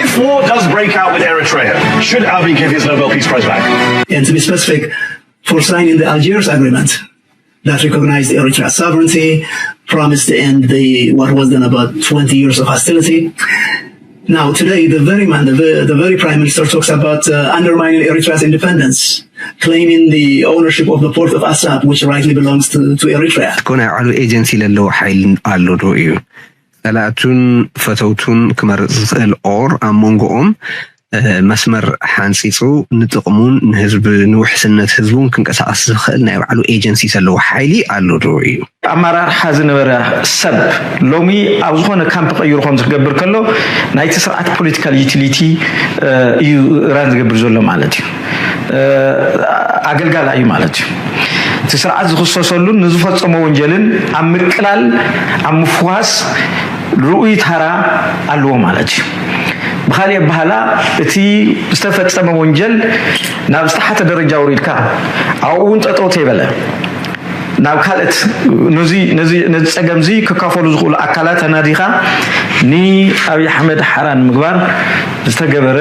If war does break out with Eritrea, should Abiy give his Nobel Peace Prize back? And to be specific, for signing the Algiers Agreement that recognized Eritrea's sovereignty, promised to end the what was then about twenty years of hostility. Now, today, the very man, the, ve- the very prime minister talks about uh, undermining Eritrea's independence, claiming the ownership of the port of Assab, which rightly belongs to, to Eritrea. እኮ ናይ ባዕሉ ኤጀንሲ ለለዎ ሓይሊ ኣሎ ዶ እዩ? ጸላእቱን ፈተውቱን ክመርጽ ዝኽእል ኦር ኣብ መንጎኦም መስመር ሓንፂፁ ንጥቕሙን ንህዝብ ንውሕስነት ህዝቡን ክንቀሳቀስ ዝኽእል ናይ ባዕሉ ኤጀንሲ ዘለዎ ሓይሊ ኣሎ ዶ እዩ? ኣመራርሓ ዝነበረ ሰብ ሎሚ ኣብ ዝኾነ ካምፕ ቀይሩ ከም ዝገብር ከሎ ናይቲ ስርዓት ፖለቲካል ዩቲሊቲ እዩ ራን ዝገብር ዘሎ ማለት እዩ። ኣገልጋላ እዩ ማለት እዩ። እቲ ስርዓት ዝኽሰሰሉን ንዝፈፀሞ ወንጀልን ኣብ ምቅላል ኣብ ምፍዋስ ርኡይ ተራ ኣለዎ ማለት እዩ። ብካሊእ ኣባህላ እቲ ዝተፈፀመ ወንጀል ናብ ዝተሓተ ደረጃ ውሪድካ ኣብኡ እውን ጠጠው ተይበለ ናብ ካልእት ነዚ ነዚ ነዚ ፀገም እዚ ክካፈሉ ዝኽእሉ ኣካላት ኣናዲኻ ንኣብይ ኣሕመድ ሓራን ምግባር ዝተገበረ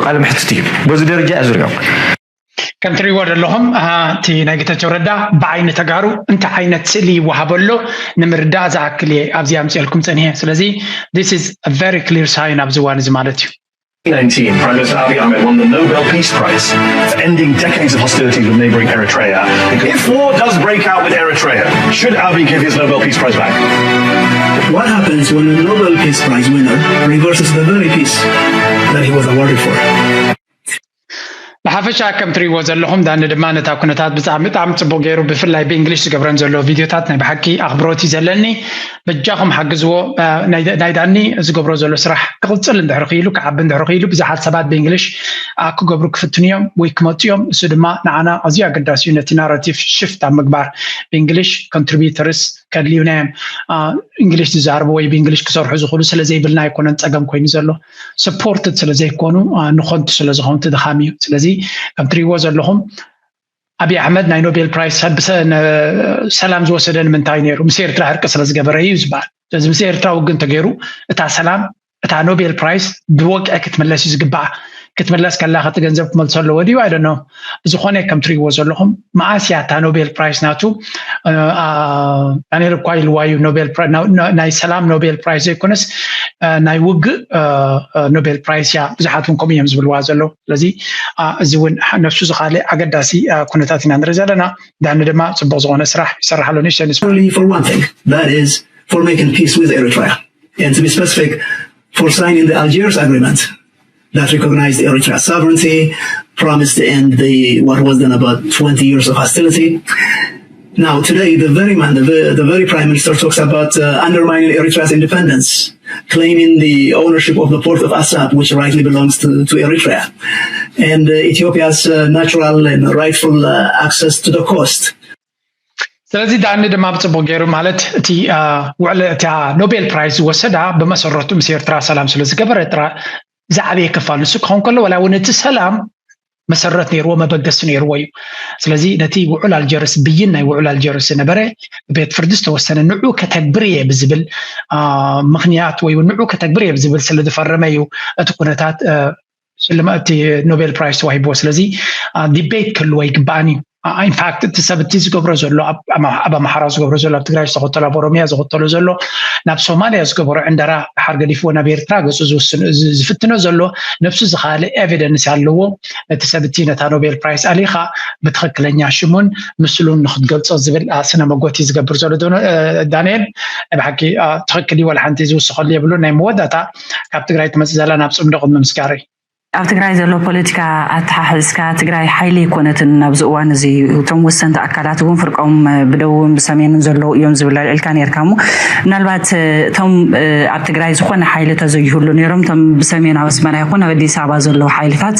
ቃለ መሕትት እዩ። በዚ ደረጃ እያ ዝሪኦ። ከም ትሪእዎ ዘለኹም እቲ ናይ ጌታቸው ረዳ ብዓይኒ ተጋሩ እንታይ ዓይነት ስእሊ ይወሃበሎ ንምርዳእ ዝኣክል እየ ኣብዚ ኣምፅኤልኩም ፀኒሐ። ስለዚ this is a very clear sign ኣብዚ እዋን እዚ ማለት እዩ። Prime Minister Abiy Ahmed won the Nobel Peace Prize for ending decades of hostilities with neighbouring Eritrea. If war does break out with Eritrea, should Abiy give his Nobel Peace Prize back? What happens when a Nobel Peace Prize winner reverses the very peace that he was awarded for? ብሓፈሻ ከም ትሪእዎ ዘለኹም ዳኒ ድማ ነታ ኩነታት ብጣዕሚ ብጣዕሚ ፅቡቅ ገይሩ ብፍላይ ብእንግሊሽ ዝገብረን ዘሎ ቪድዮታት ናይ ብሓቂ ኣኽብሮት እዩ ዘለኒ። በጃኹም ሓግዝዎ። ናይ ዳኒ ዝገብሮ ዘሎ ስራሕ ክቕፅል እንድሕር ክኢሉ ክዓቢ እንድሕር ክኢሉ ብዙሓት ሰባት ብእንግሊሽ ክገብሩ ክፍትኑ እዮም ወይ ክመፁ እዮም። እሱ ድማ ንዓና ኣዝዩ ኣገዳሲ እዩ። ነቲ ናራቲቭ ሽፍት ኣብ ምግባር ብእንግሊሽ ኮንትሪቢተርስ ከድልዩና እዮም። እንግሊሽ ዝዛረቡ ወይ ብእንግሊሽ ክሰርሑ ዝኽእሉ ስለዘይብልና ኣይኮነን ፀገም ኮይኑ ዘሎ፣ ሰፖርትድ ስለዘይኮኑ ንኸንቱ ስለዝኸውን ድኻም እዩ። ስለዚ ከም ትሪእዎ ዘለኹም ኣብይ ኣሕመድ ናይ ኖቤል ፕራይስ ሰላም ዝወሰደ ንምንታይ ነይሩ? ምስ ኤርትራ ዕርቂ ስለዝገበረ እዩ ዝበሃል። ስለዚ ምስ ኤርትራ ውግን ተገይሩ እታ ሰላም እታ ኖቤል ፕራይስ ብወግዒ ክትምለስ እዩ ዝግባኣ። ክትምለስ ከላ ከቲ ገንዘብ ክመልሶ ኣለዎ ድዩ? ኣይደኖ። ዝኾነ ከም ትሪእዎ ዘለኹም መኣስ እያ እታ ኖቤል ፕራይስ ናቱ ዳንኤል እኳ ኢልዋ እዩ። ናይ ሰላም ኖቤል ፕራይስ ዘይኮነስ ናይ ውግእ ኖቤል ፕራይስ እያ። ብዙሓት እውን ከምኡ እዮም ዝብልዋ ዘለዉ። ስለዚ እዚ እውን ነብሱ ዝኻልእ ኣገዳሲ ኩነታት ኢና ንርኢ ዘለና። ዳኒ ድማ ፅቡቅ ዝኾነ ስራሕ ይሰርሕ ኣሎ። ንእሽተይ ንስማ። Only for one thing, that is for making peace with Eritrea, and to be specific, for signing the Algiers Agreement that recognized Eritrea's sovereignty, promised to end the what was then about twenty years of hostility. Now, today, the very man, the, ve- the very prime minister talks about uh, undermining Eritrea's independence, claiming the ownership of the port of Assab, which rightly belongs to, to Eritrea, and uh, Ethiopia's uh, natural and rightful uh, access to the coast. ስለዚ ዳኒ ድማ ብፅቡቅ ገይሩ ማለት እቲ ውዕለ እታ ኖቤል ፕራይዝ ዝወሰዳ ብመሰረቱ ምስ ኤርትራ ሰላም ስለዝገበረ ጥራ ዝዓበየ ክፋል ንሱ ክኸውን ከሎ ዋላ እውን እቲ ሰላም መሰረት ነይርዎ መበገሲ ነይርዎ እዩ። ስለዚ ነቲ ውዑል ኣልጀርስ ብይን ናይ ውዑል ኣልጀርስ ዝነበረ ቤት ፍርዲ ዝተወሰነ ንዑ ከተግብር እየ ብዝብል ምክንያት ወይ ንዑ ከተግብር እየ ብዝብል ስለዝፈረመ እዩ እቲ ኩነታት ሽልማ እቲ ኖቤል ፕራይስ ተዋሂብዎ። ስለዚ ዲቤት ክህልዎ ይግባኣን እዩ። ኢንፋክት እቲ ሰብ እቲ ዝገብሮ ዘሎ ኣብ ኣምሓራ ዝገብሮ ዘሎ ኣብ ትግራይ ዝተኸተሎ ኣብ ኦሮሚያ ዝኸተሎ ዘሎ ናብ ሶማልያ ዝገበሮ ዕንደራ ድሓር ገዲፍዎ ናብ ኤርትራ ገፁ ዝፍትኖ ዘሎ ነብሱ ዝኻለ ኤቪደንስ ኣለዎ። ነቲ ሰብ እቲ ነታ ኖቤል ፕራይስ ኣሊኻ ብትኽክለኛ ሽሙን ምስሉን ንክትገልፆ ዝብል ስነ መጎት እዩ ዝገብር ዘሎ። ዳንኤል ናይ ብሓቂ ትኽክል እዩ። ዋላ ሓንቲ ዝውስኸሉ የብሉ። ናይ መወዳእታ ካብ ትግራይ ትመፅእ ዘላ ናብ ፅምዶ ቅድሚ ምስጋረይ ኣብ ትግራይ ዘሎ ፖለቲካ ኣተሓሕዝካ ትግራይ ሓይሊ ኣይኮነትን ኣብዚ እዋን እዚ እቶም ወሰንቲ ኣካላት እውን ፍርቆም ብደቡብን ብሰሜንን ዘለዉ እዮም ዝብል ኣልዒልካ ነርካ እሞ ምናልባት እቶም ኣብ ትግራይ ዝኾነ ሓይሊ ተዘይህሉ ነይሮም እቶም ብሰሜናዊ ኣስመራ ይኹን ኣብ ኣዲስ ኣበባ ዘለዉ ሓይልታት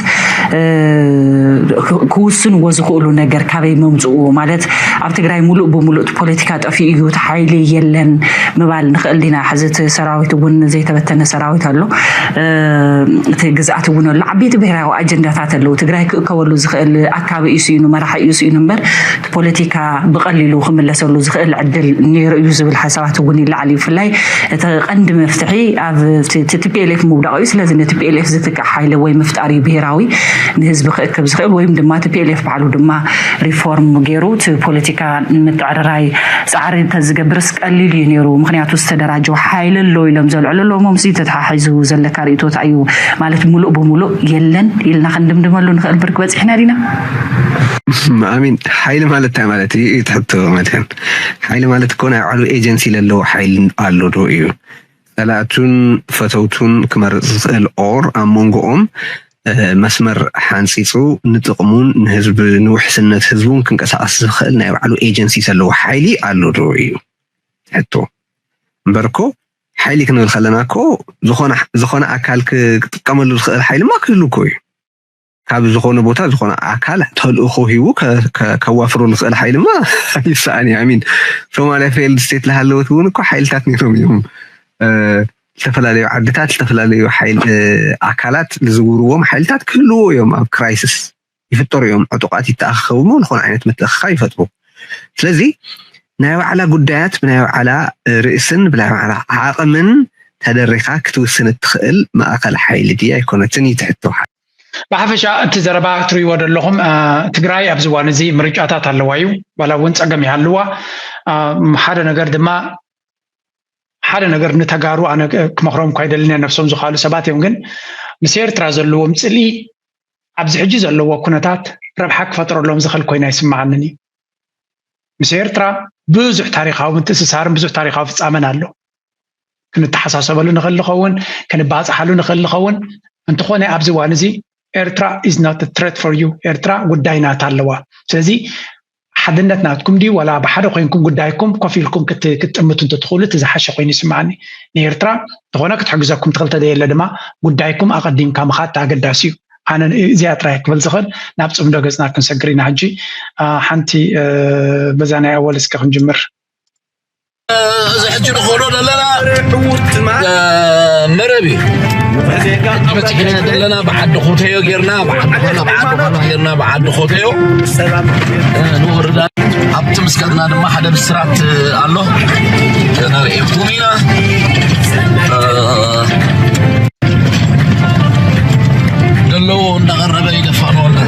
ክውስንዎ ዝኽእሉ ነገር ካበይ መምፅኡ? ማለት ኣብ ትግራይ ሙሉእ ብሙሉእ እቲ ፖለቲካ ጠፊኡ እዩ፣ እቲ ሓይሊ የለን ምባል ንኽእል ዲና? ሕዚ እቲ ሰራዊት እውን ዘይተበተነ ሰራዊት ኣሎ፣ እቲ ግዝኣት እውን ኣሎ፣ ዓበይቲ ብሔራዊ ኣጀንዳታት ኣለዉ። ትግራይ ክእከበሉ ዝኽእል ኣካቢ እዩ ስኢኑ፣ መራሒ እዩ ስኢኑ እምበር እቲ ፖለቲካ ብቐሊሉ ክምለሰሉ ዝኽእል ዕድል ነይሩ እዩ ዝብል ሓሳባት እውን ይለዓል እዩ። ብፍላይ እቲ ቀንዲ መፍትሒ ኣብ ቲ ፒ ኤል ኤፍ ምውዳቕ እዩ። ስለዚ ነቲ ፒ ኤል ኤፍ ዝትክእ ሓይሊ ወይ ምፍጣር እዩ ብሄራዊ ንህዝቢ ክእክብ ዝኽእል፣ ወይም ድማ እቲ ፒ ኤል ኤፍ ባዕሉ ድማ ሪፎርም ገይሩ እቲ ፖለቲካ ንምትዕርራይ ፃዕሪ እንተዝገብርስ ቀሊል እዩ ነይሩ። ምክንያቱ ዝተደራጀው ሓይሊ ኣሎ ኢሎም ዘልዕሉ ኣለዎም። ምስዚ ተተሓሒዙ ዘለካ ርእይቶታ እዩ ማለት ሙሉእ ብሙሉእ የለን ኢልና ክንድምድመሉ ንኽእል ብርክ በፂሕና ዲና? ኣሚን ሓይሊ ማለት እንታይ ማለት እዩ? ትሕቶ ማለት ሓይሊ ማለት እኮ ናይ ባዕሉ ኤጀንሲ ለለዎ ሓይሊ ኣሎ ዶ እዩ? ጸላእቱን ፈተውቱን ክመርጽ ዝኽእል ኦር ኣብ መንጎኦም መስመር ሓንጺጹ ንጥቕሙን ንህዝብ ንውሕስነት ህዝቡን ክንቀሳቐስ ዝኽእል ናይ ባዕሉ ኤጀንሲ ዘለዎ ሓይሊ ኣሎ ዶ እዩ ሕቶ። እምበር እኮ ሓይሊ ክንብል ከለና እኮ ዝኾነ ኣካል ክጥቀመሉ ዝኽእል ሓይልማ ክህሉ እኮ እዩ። ካብ ዝኾነ ቦታ ዝኾነ ኣካል ተልእኾ ሂቡ ከዋፍሮ ዝኽእል ሓይልማ ይሰኣን እዩ። ኣሚን ሶማሊያ ፌይልድ ስቴት ዝሃለወት እውን እኮ ሓይልታት ነይሮም እዮም። ዝተፈላለዩ ዓድታት ዝተፈላለዩ ኣካላት ዝዝውርዎም ሓይልታት ክህልዎ እዮም። ኣብ ክራይስስ ይፍጠሩ እዮም። ዕጡቓት ይተኣኻኸቡ እሞ ዝኾነ ዓይነት ምትእኽኻብ ይፈጥሩ። ስለዚ ናይ ባዕላ ጉዳያት ብናይ ባዕላ ርእስን ብናይ ባዕላ ዓቕምን ተደሪኻ ክትውስን እትኽእል ማእኸል ሓይሊ ድያ ኣይኮነትን እዩ እቲ ሕቶ። ብሓፈሻ እቲ ዘረባ እትርእይዎ ዘለኹም ትግራይ ኣብዚ እዋን እዚ ምርጫታት ኣለዋ እዩ። ዋላ እውን ፀገም ይሃልዋ ሓደ ነገር ድማ ሓደ ነገር ንተጋሩ ኣነ ክመኽሮም እኳ ይደልን ነብሶም ዝኸኣሉ ሰባት እዮም። ግን ምስ ኤርትራ ዘለዎም ፅልኢ ኣብዚ ሕጂ ዘለዎ ኩነታት ረብሓ ክፈጥረሎም ዝኽእል ኮይኑ ኣይስምዓንን እዩ። ምስ ኤርትራ ብዙሕ ታሪኻዊ ምትእስሳርን ብዙሕ ታሪኻዊ ፍፃመን ኣሎ። ክንተሓሳሰበሉ ንኽእል ንኸውን፣ ክንባፃሓሉ ንኽእል ንኸውን። እንተኾነ ኣብዚ እዋን እዚ ኤርትራ is not a threat for you። ኤርትራ ጉዳይ ናታ ኣለዋ። ስለዚ ሓድነት ናትኩም ድዩ ዋላ ብሓደ ኮይንኩም ጉዳይኩም ኮፍ ኢልኩም ክትጥምቱ እንተትኽእሉ እቲ ዝሓሸ ኮይኑ ይስምዓኒ። ንኤርትራ እንተኾነ ክትሕግዘኩም ትኽእል ተደየለ ድማ ጉዳይኩም ኣቐዲምካ ምኻድ ኣገዳሲ እዩ። ኣነ እዚኣ ጥራይ ክብል ዝኽእል ናብ ፅምዶ ገፅና ክንሰግር ኢና። ሕጂ ሓንቲ በዛ ናይ ኣወል እስከ ክንጅምር። እዚ ሕጂ ንኸዶ ዘለና መረብ እዩ። በፂሕና ዘለና ብዓዲ ኮተዮ ጌርና ብዓዲ ኾና ብዓዲ ኾና ጌርና ብዓዲ ኮተዮ ንወርዳ ኣብቲ ምስከድና ድማ ሓደ ብስራት ኣሎ ነርእየኩም ኢና። ዘለዎ እንዳቐረበ ይደፋኖና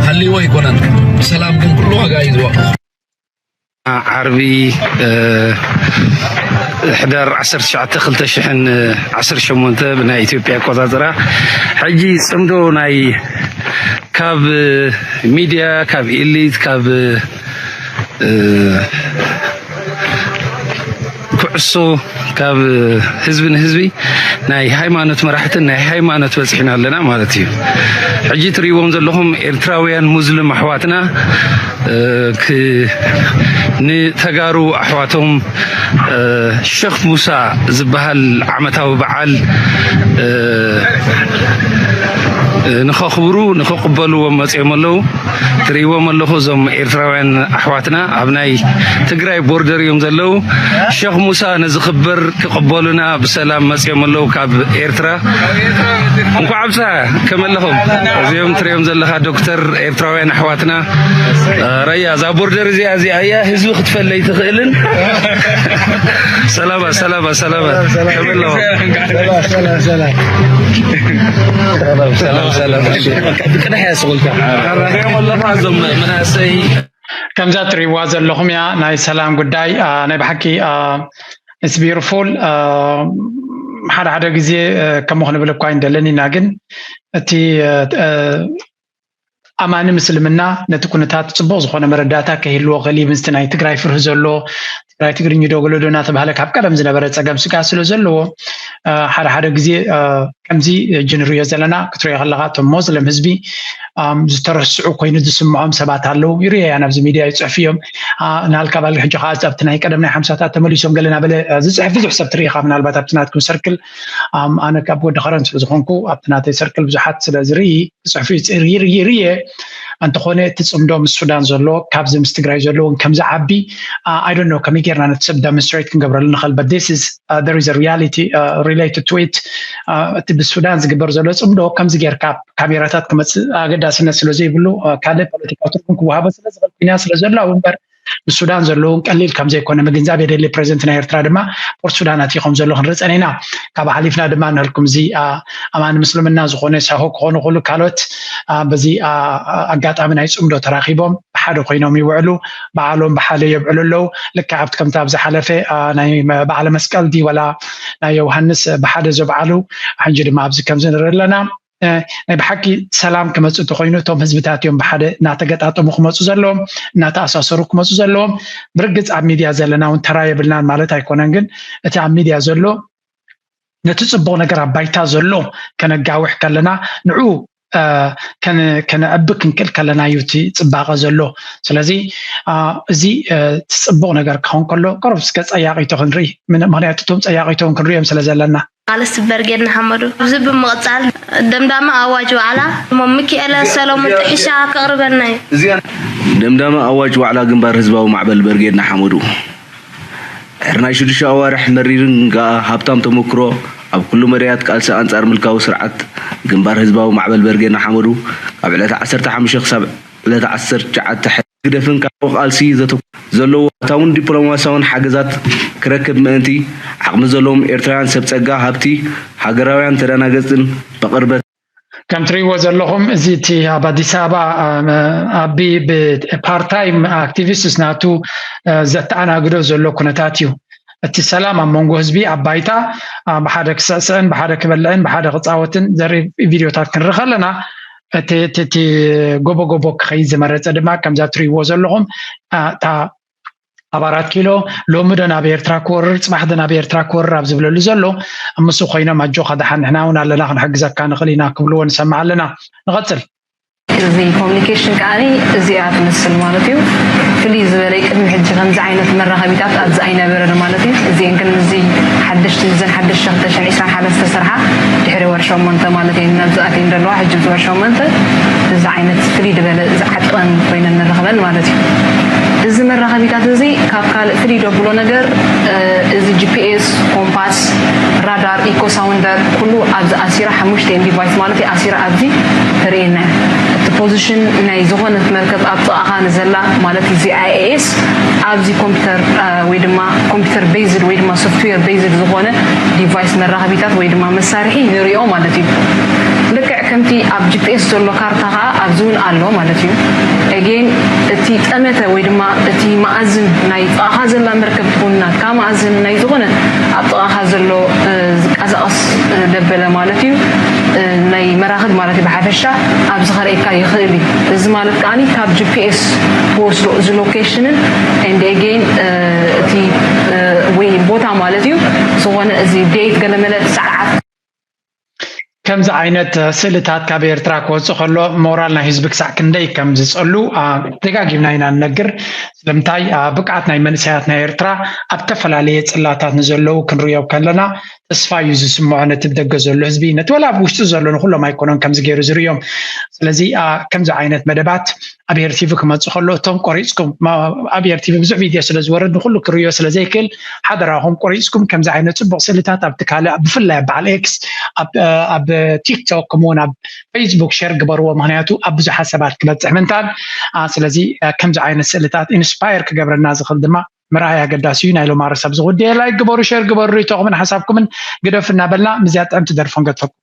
ሃሊዎ ኣይኮነን። ሰላም ግን ኩሉ ዋጋ እዩ ዝወቅኹ። ዓርቢ ሕዳር ዓሰርተ ትሽዓተ ክልተ ሽሕን ዓሰርተ ሸሞንተ ብናይ ኢትዮጵያ ኣቆፃፅራ ሕጂ ፅምዶ ናይ ካብ ሚድያ ካብ ኤሊት ካብ ኩዕሶ ካብ ህዝቢ ንህዝቢ ናይ ሃይማኖት መራሕትን ናይ ሃይማኖት በፂሕና ኣለና ማለት እዩ። ሕጂ ትርእይዎም ዘለኹም ኤርትራውያን ሙስሊም ኣሕዋትና ንተጋሩ ኣሕዋቶም ሸኽ ሙሳ ዝበሃል ዓመታዊ በዓል ንኸኽብሩ ንኽቕበልዎም መፅኦም ኣለዉ። ትርእይዎም ኣለኹ እዞም ኤርትራውያን ኣሕዋትና ኣብ ናይ ትግራይ ቦርደር እዮም ዘለዉ። ሸኽ ሙሳ ነዚ ክበር ክቕበሉና ብሰላም መፅኦም ኣለዉ ካብ ኤርትራ። እንኳዕ ኣብፀሐ። ከመይ ኣለኹም? እዚኦም ትርእዮም ዘለኻ ዶክተር ኤርትራውያን ኣሕዋትና። ረያ እዛ ቦርደር እዚኣ እዚኣ እያ ህዝቢ ክትፈለይ ትኽእልን። ሰላማ ሰላማ ሰላማ ከመይ ኣለኹም? ሰላም ሰላም ሰላም። ሰላም ሰላም። ቅዳሕ ያስቁልካ። እዞም መናእሰይ ከምዛ ትሪእዋ ዘለኹም እያ ናይ ሰላም ጉዳይ ናይ ብሓቂ it's beautiful። ሓደ ሓደ ግዜ ከምኡ ክንብል እኳ ኣይንደልን ኢና፣ ግን እቲ ኣማኒ ምስልምና ነቲ ኩነታት ፅቡቕ ዝኾነ መረዳእታ ከይህልዎ ክእል እዩ። ምስቲ ናይ ትግራይ ፍርሂ ዘሎ ትግራይ ትግርኝ ዶ ገለ ዶ እናተባህለ ካብ ቀደም ዝነበረ ፀገም ስጋት ስለ ዘለዎ ሓደ ሓደ ግዜ ከምዚ ሕጂ ንሪኦ ዘለና ክትሪኦ ከለካ እቶም ሞዝለም ህዝቢ ዝተረስዑ ኮይኑ ዝስምዖም ሰባት ኣለዉ። ይሪኦ እያ ናብዚ ሚድያ ይፅሕፉ እዮም። ናልካ ባል ሕጂ ከዓ ኣብቲ ናይ ቀደም ናይ ሓምሳታት ተመሊሶም ገለ ናበለ ዝፅሕፍ ብዙሕ ሰብ ትርኢ ኢካ ምናልባት ኣብቲ ናትኩም ሰርክል ኣነ ካብ ወዲ ከረን ስለ ዝኾንኩ ኣብቲ ናተይ ሰርክል ብዙሓት ስለ ዝርኢ ዝፅሕፉ ይርየ። እንተኾነ እቲ ፅምዶ ምስ ሱዳን ዘሎ ካብዚ ምስ ትግራይ ዘሎ እውን ከምዚ ዓቢ I don't know ከመይ ጌርና ነቲ ሰብ demonstrate ክንገብረሉ ንኽእል but this is there is a reality related to it። እቲ ብሱዳን ዝግበር ዘሎ ፅምዶ ከምዚ ጌርካ ካሜራታት ክመፅእ ኣገዳስነት ስለ ዘይብሉ ካልእ ፖለቲካዊ ትርጉም ክወሃቦ ስለ ዝኽእል ኩናት ስለ ዘሎ እምበር ብሱዳን ዘለውን ቀሊል ከም ዘይኮነ ምግንዛብ የደሊ። ፕሬዚደንት ናይ ኤርትራ ድማ ፖርት ሱዳን ኣትዩ ከም ዘሎ ክንርኢ ጸኒሕና። ካብ ሓሊፍና ድማ ንህልኩም እዚ ኣማኒ ምስልምና ዝኾነ ሳሆ ክኾኑ ክሉ ካልኦት በዚ ኣጋጣሚ ናይ ጽምዶ ተራኺቦም ብሓደ ኮይኖም ይውዕሉ፣ በዓሎም ብሓደ የብዕሉ ኣለዉ። ልክዕ ኣብቲ ከምቲ ኣብ ዝሓለፈ ናይ በዓለ መስቀል ድዩ ወላ ናይ ዮሃንስ ብሓደ ዘብዓሉ ሕጂ ድማ ኣብዚ ከምዚ ንርኢ ኣለና። ናይ ብሓቂ ሰላም ክመፅእ እንተኮይኑ እቶም ህዝብታት እዮም ብሓደ እናተገጣጠሙ ክመፁ ዘለዎም እናተኣሳሰሩ ክመፁ ዘለዎም። ብርግፅ ኣብ ሚድያ ዘለና እውን ተራ የብልናን ማለት ኣይኮነን፣ ግን እቲ ኣብ ሚድያ ዘሎ ነቲ ፅቡቅ ነገር ኣብ ባይታ ዘሎ ከነጋውሕ ከለና ንዑ ከነዕቢ ክንክእል ከለና እዩ እቲ ፅባቐ ዘሎ። ስለዚ እዚ እቲ ፅቡቅ ነገር ክኸውን ከሎ ቀሩብ እስከ ፀያቂቶ ክንርኢ፣ ምክንያቱ እቶም ፀያቂቶ እውን ክንሪኦም ስለ ዘለና። ቃልሲ ብርጌድ ንሓመዱ። ኣብዚ ብምቕጻል ደምዳሚ ኣዋጅ ዋዕላ እሞ ሚኪኤለ ሰሎሞን ጥሒሻ ከቕርበልና እዩ። ደምዳሚ ኣዋጅ ዋዕላ ግንባር ህዝባዊ ማዕበል በርጌድ ንሓመዱ። ድሕሪ ናይ ሽዱሽተ ኣዋርሕ መሪርን ግን ከኣ ሃብታም ተመክሮ ኣብ ኩሉ መዳያት ቃልሲ ኣንጻር ምልካዊ ስርዓት ግንባር ህዝባዊ ማዕበል በርጌድ ንሓመዱ ካብ ዕለት ዓሰርተ ሓሙሽተ ክሳብ ዕለት ዓሰርተ ትሽዓተ ግደፍን ካብ ቃልሲ ዘተ ዘለዎ ኣታውን ዲፕሎማሲያውን ሓገዛት ክረክብ ምእንቲ ዓቕሚ ዘለዎም ኤርትራውያን ሰብ ጸጋ ሃብቲ ሃገራውያን ተዳናገጽን ብቕርበት ከም ትሪእዎ ዘለኹም እዚ እቲ ኣብ ኣዲስ ኣበባ ኣቢ ብፓርታይም ኣክቲቪስትስ ናቱ ዘተኣናግዶ ዘሎ ኩነታት እዩ። እቲ ሰላም ኣብ መንጎ ህዝቢ ኣብ ባይታ ብሓደ ክስዕስዕን ብሓደ ክበልዕን ብሓደ ክፃወትን ዘርኢ ቪድዮታት ክንርኢ ከለና እቲ ጎቦ ጎቦ ክኸይድ ዝመረፀ ድማ ከምዛ ትሪእዎ ዘለኹም እታ ኣብ ኣራት ኪሎ ሎሚ ዶ ናብ ኤርትራ ክወርር ፅባሕ ዶ ናብ ኤርትራ ክወርር ኣብ ዝብለሉ ዘሎ ኣብ ምስ ኮይኖም ኣጆኻ ደሓን ንሕና እውን ኣለና ክንሕግዘካ ንኽእል ኢና ክብልዎ ንሰምዕ ኣለና። ንቐፅል። እዚ ኮሚኒኬሽን ከዓኒ እዚኣ ትመስል ማለት እዩ። ፍልይ ዝበለ ቅድሚ ሕጂ ከምዚ ዓይነት መራኸቢታት ኣብዚ ኣይነበረን ማለት እዩ። እዚአን ግን እዚ ሓደሽቲ እዘን ሓደሽቲ ክልተ ሽሕን ዕስራን ሓደ ዝተሰርሓ ድሕሪ ወር ሸሞንተ ማለት እዩ ናብዚ ኣትየን ዘለዋ ሕጂ እዚ ወር ሸሞንተ እዚ ዓይነት ፍልይ ዝበለ ዝዓጠቐን ኮይነን ንረኽበን ማለት እዩ። እዚ መራኸቢታት እዚ ካብ ካልእ ፍልይ ደብሎ ነገር እዚ ጂፒኤስ፣ ኮምፓስ፣ ራዳር፣ ኢኮ ሳውንደር ኩሉ ኣብዚ ኣሲራ ሓሙሽተ ዲቫይስ ማለት እዩ ኣሲራ ኣብዚ ተርእየና እቲ ፖዚሽን ናይ ዝኾነት መርከብ ኣብ ጥቓኻ ንዘላ ማለት እዚ ኣይኤኤስ ኣብዚ ኮምፒተር ወይ ድማ ኮምፒተር ቤዝድ ወይ ድማ ሶፍትዌር ቤዝድ ዝኾነ ዲቫይስ መራኸቢታት ወይ ድማ መሳርሒ ንሪኦ ማለት እዩ። ልክዕ ከምቲ ኣብ ጂፒኤስ ዘሎ ካርታ ከዓ ኣብዚ እውን ኣሎ ማለት እዩ። ኤጌን እቲ ጠመተ ወይ ድማ እቲ መኣዝን ናይ ጥቓኻ ዘላ መርከብ ትኹን ናትካ መኣዝን ናይ ዝኾነ ኣብ ጥቓኻ ዘሎ ዝቀሳቐስ ደበለ ማለት እዩ ናይ መራኽብ ማለት እዩ ብሓፈሻ ኣብዚ ከርእየካ ይኽእል እዩ። እዚ ማለት ከዓኒ ካብ ጂፒኤስ ትወስዶ እዚ ሎኬሽንን ኤንድ ኤጌን እቲ ወይ ቦታ ማለት እዩ ዝኾነ እዚ ዴት ገለመለ ሰዓት ከምዚ ዓይነት ስእልታት ካብ ኤርትራ ክወፅእ ከሎ ሞራል ናይ ህዝቢ ክሳዕ ክንደይ ከም ዝፀሉ ደጋጊምና ኢና ንነግር። ስለምንታይ ብቅዓት ናይ መንእሰያት ናይ ኤርትራ ኣብ ዝተፈላለየ ፅላታት ንዘለዉ ክንሪኦ ከለና ተስፋ እዩ ዝስምዖ ነቲ ብደገ ዘሎ ህዝቢ ነቲ ወላ ኣብ ውሽጢ ዘሎ ንኩሎም ኣይኮነን ከምዚ ገይሩ ዝርእዮም። ስለዚ ከምዚ ዓይነት መደባት ኣብ ኤር ቲቪ ክመፅእ ከሎ እቶም ቆሪፅኩም ኣብ ኤር ቲቪ ብዙሕ ቪድዮ ስለ ዝወርድ ንኩሉ ክርእዮ ስለ ዘይክእል ሓደራኹም ቆሪፅኩም ከምዚ ዓይነት ፅቡቕ ስእልታት ኣብቲ ካልእ ብፍላይ ኣብ በዓል ኤክስ ኣብ ቲክቶክ ከምኡውን ኣብ ፌስቡክ ሸር ግበርዎ ምክንያቱ ኣብ ብዙሓት ሰባት ክበፅሕ ምንታን ስለዚ ከምዚ ዓይነት ስእልታት ኢንስፓየር ክገብረና ዝኽእል ድማ ምርኣይ ኣገዳሲ እዩ ናይ ሎማርስ ኣብዚ ጉዳይ ላይክ ግበሩ ሸር ግበሩ ርእቶኹምን ሓሳብኩምን ግደፉ እናበልና ምስዚኣ ጥዕምቲ ደርፎ ንገድፈኩም